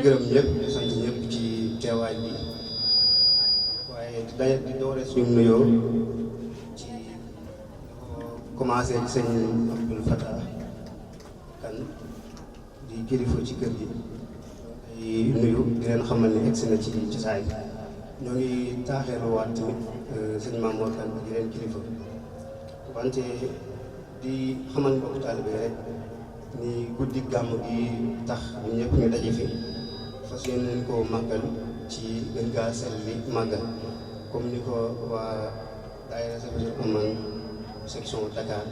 gërëm ñëpp di sant ñëpp ci teewaay bi waaye di doore suñu nuyoo ci commencé ci sëñ Abdoul Fatah kan di kilifa ci kër gi di nuyu di leen xamal ni egsi na ci saay ñoo ngi taaxeeluwaat tamit sëñ Mamour kan di leen kilifa wante di xamal mbokk taalibe rek ni guddi gàmm gi tax ñun ñëpp ñu daje fi fas yéene nañ koo màggal ci gën gaa selli màggal comme ni ko waa daayira Safinatoul Aman section Dakar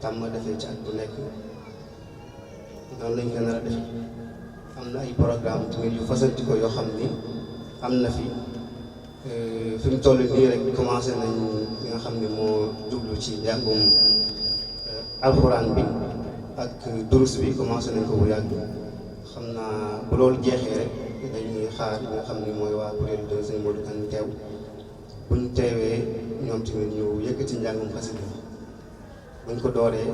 tàmm defee ci at bu nekk noonu lañ ko nar a def am na ay programme tamit yu fasanti ko yoo xam ni am na fi fi mu toll nii rek commencé nañ li nga xam ne moo jublu ci njàngum alxuraan bi ak durus bi commencé nañ ko bu yàgg xam naa bu loolu jeexee rek dañuy xaar li nga xam ne mooy waa kuréel de sëñ Modou Kane teew buñ teewee ñoom tamit ñu yëkkati njàngum xasida buñ ko dooree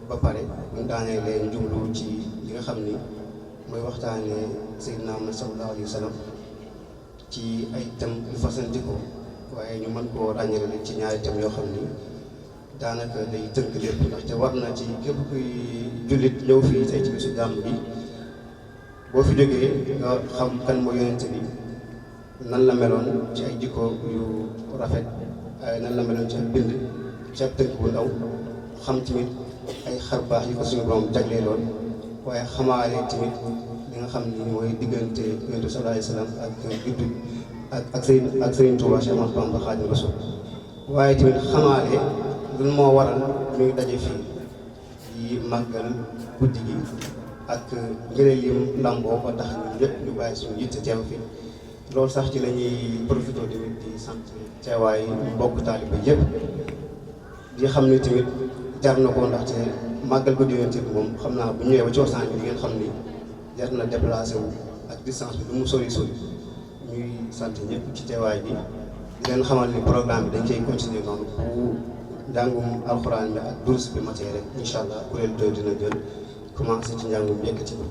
ba pare buñ daanee leen jublu ci li nga xam ni mooy waxtaanee Seydina Muhammad sallallahu alayhi wa sallam ci ay thèmes yu fasanti ko waaye ñu mën koo ràññale ci ñaari thèmes yoo xam ni daanaka day tënk lépp ndaxte war na ci képp kuy jullit ñëw fii tey ci bisu gàmm bi boo fi jógee nga xam kan mooy yonent bi nan la meloon ci ay jikko yu rafet ay nan la meloon ci ak bind ci ab tënk bu ndaw xam tamit ay xar baax yi ko suñu borom jagleeloon waaye xamaale tamit li nga xam ni mooy diggante yonent bi sallallahu alayhi wa sallam ak juddu ak Sëriñ Tuubaa Séex Ahmadu Bamba Xaadimu Rasuul waaye tamit xamaale lan moo waral ñuy daje fii di màggal guddi gi ak ngëneel yi lamboo ba tax ñun ñëpp ñu bàyyi suñu yitte teew fi loolu sax ci la ñuy profité tamit di sant teewaay mbokk taaliba yëpp di xam ni tamit jar na ko ndaxte màggal guddi Yonent bi moom xam naa bu ñëwee ba ci waxtaan bi di ngeen xam ni jar na déplacé wu ak distance bi lu mu sori sori ñuy sant ñëpp ci teewaay bi di leen xamal ni programme bi dañ koy continuer noonu bu njàngum alxuraan bi ak durus bi matee rek incha allah kuréel 2 dina jël commencé ci njàngum yëkkati ko.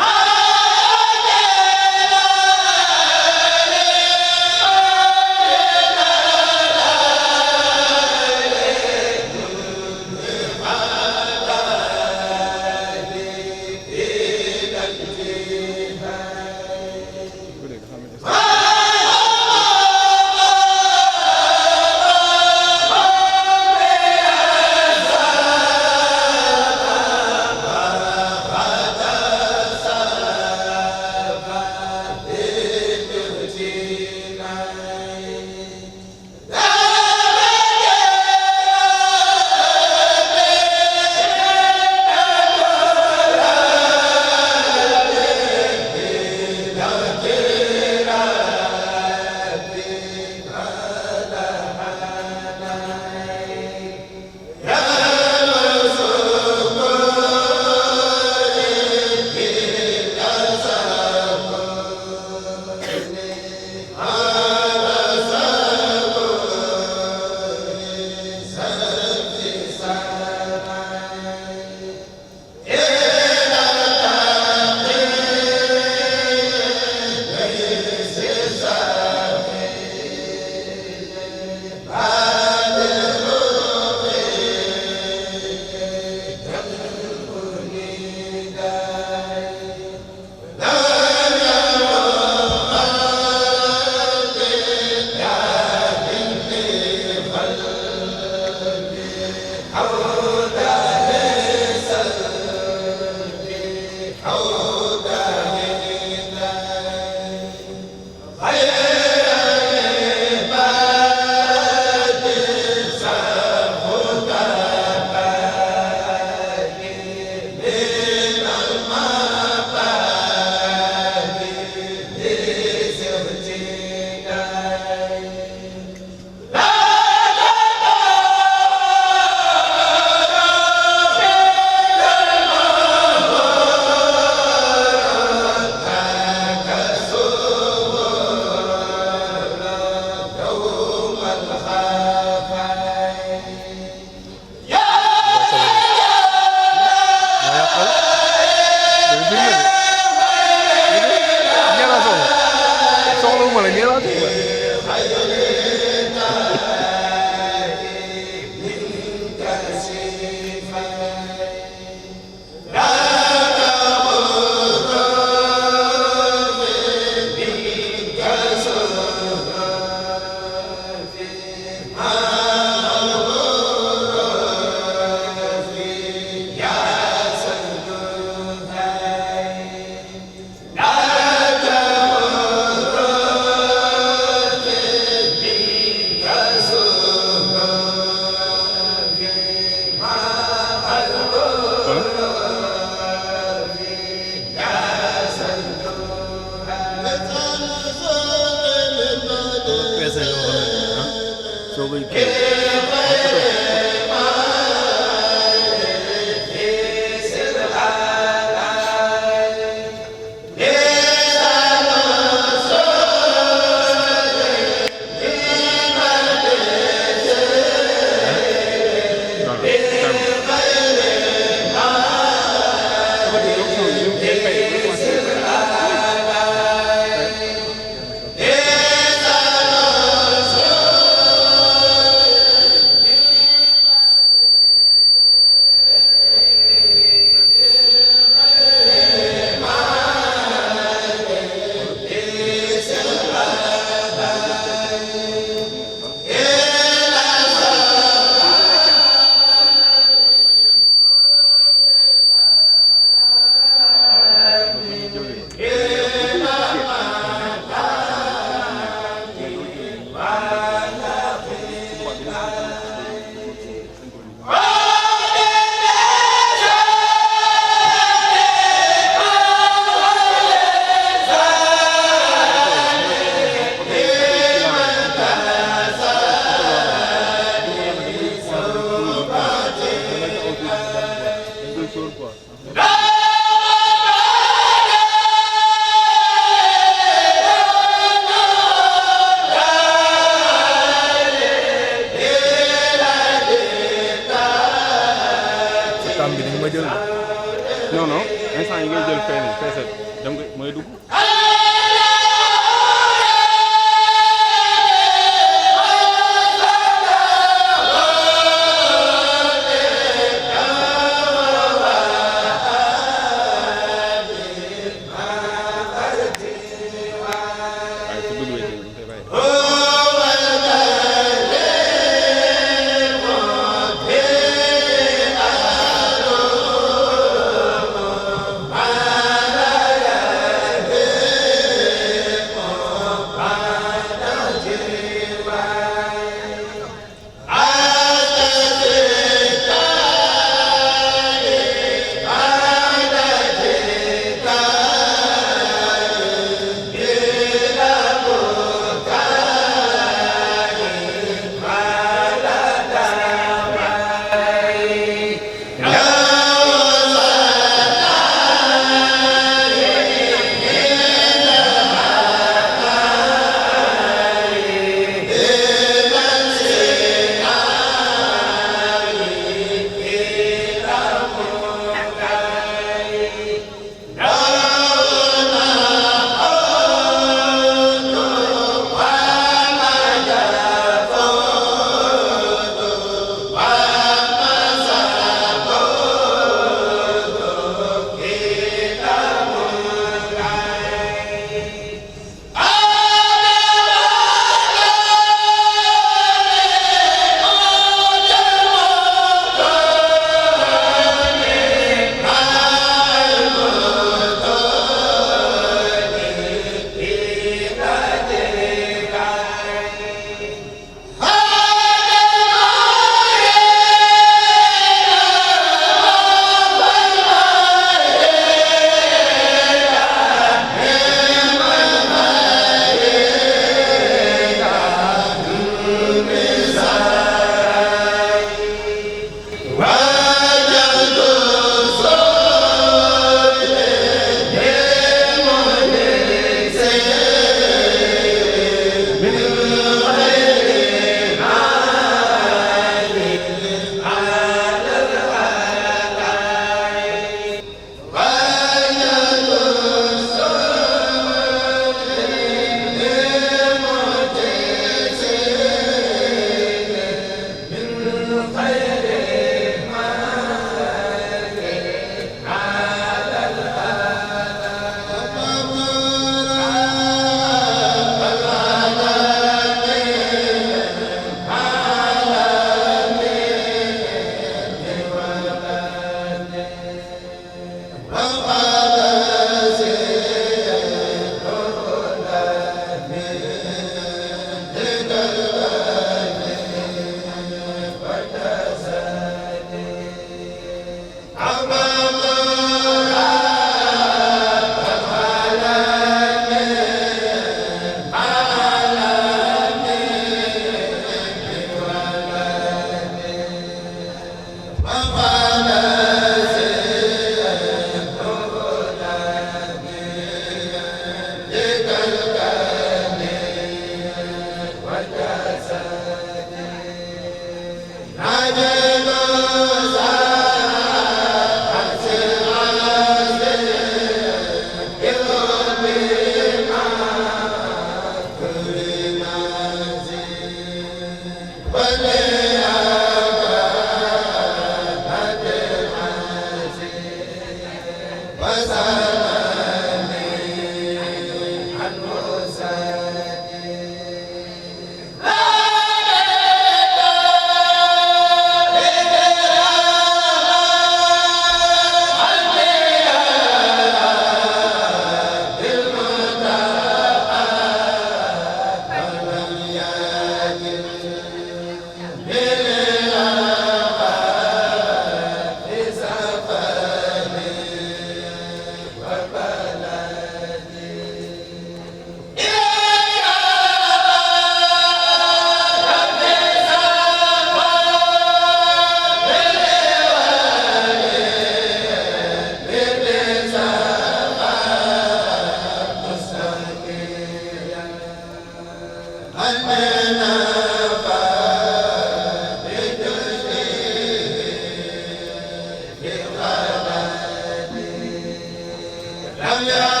Amen.